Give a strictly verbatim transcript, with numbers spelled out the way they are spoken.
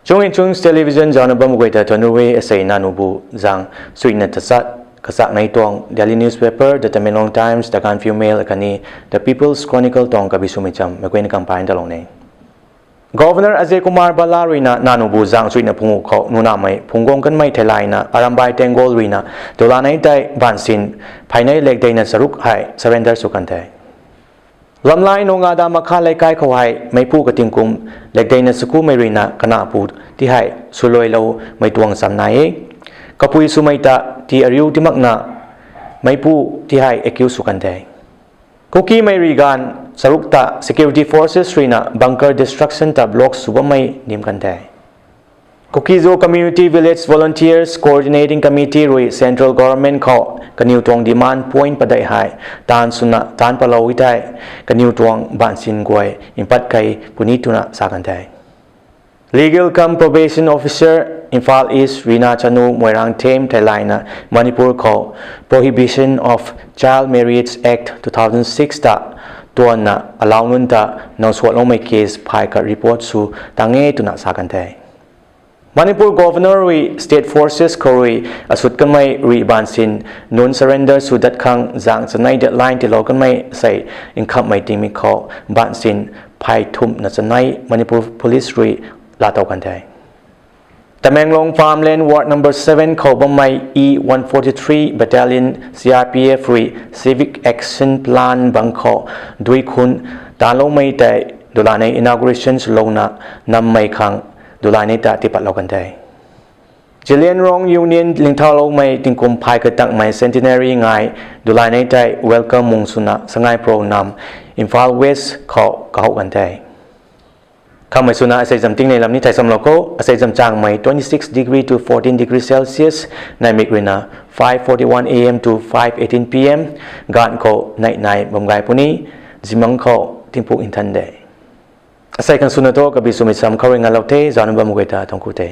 Chungin Chungs Television zauc na bam guay ta thuanc ru e. Asei nanu bu zang suina tachat kachak nei tuang Delhi newspaper, The Tamenglong Times, The Gaanphiu Mail akhatni The People's Chronicle tuang kabi swmei cham meic guayna kampaan talou ne. Governor Ajay Kumar Bhalla ruina nanu bu zang suina phungc khou nunamei phungc guang kanmei theilayna Arambai Tenggol ruina dulanei tei baansin phaynei lekdeina charuk hei surrender sw kan the. Lamlai Nongada Makha Leikai khou hei meicpu kating kum lekdeina chakumei ruina kanapu ti hei swluailoumei tuang cham nai e. Kapui swmei ta ti ariu ti makna meicpu ti hei accuse sw kan the. Kukimei rui ganv charuk ta security forces ruina bunker destruction ta block sw bammei nim kan the. Kuki-Zo Community Village Volunteers Coordinating Committee rui central government khou kaniw tuang demand point padeih hei taanv swna taanc palou e thei, kaniw tuang baansin guay mpat kei puni twna sa kan the. Legal cum Probation Officer, Imphal East ruina chanu Moirang Them theilayna Manipur khou Prohibition of Child Marriage Act two thousand six ta tuanna alauc nunc ta nang suatloumei case phay khat report sw tang e twna sa kan the. Manipur Governor rui state forces khou rui asut kanmei rui baansin nunc surrender sw dat khang zang chanei deadline tiilou kanmei sei nkhamhmei tingmik khou baansin phay thumhna chanei Manipur Police rui laatow kan the. Tamenglong Farmland Ward number seven khou bammei E one forty-three Battalion C R P F rui Civic Action Plan bang khou dui khun taanloumei tei dulanei inauguration swlouna nammei khang dulanei ta tiipatlou kan the. Zeliangrong Union lingthauloumei tingkum phay khat tangmei centenary ngai dulanei tei welcome mung swna Sangai Pro nam Imphal West khou kahouh kan the. Khamhmei swna asei zam tingnei lam ni thei samlou khou, asei zam changmei twenty-six degree to fourteen degree Celsius, naimik ruina five forty-one A M to five eighteen P M, gaanv khou neih nai bam gay puni, zimang khou tingpuk nthan de. Asei khang swna thu kabi swmei cham khou rui ngalou the, zauc na bam guay ta thuanc ku the.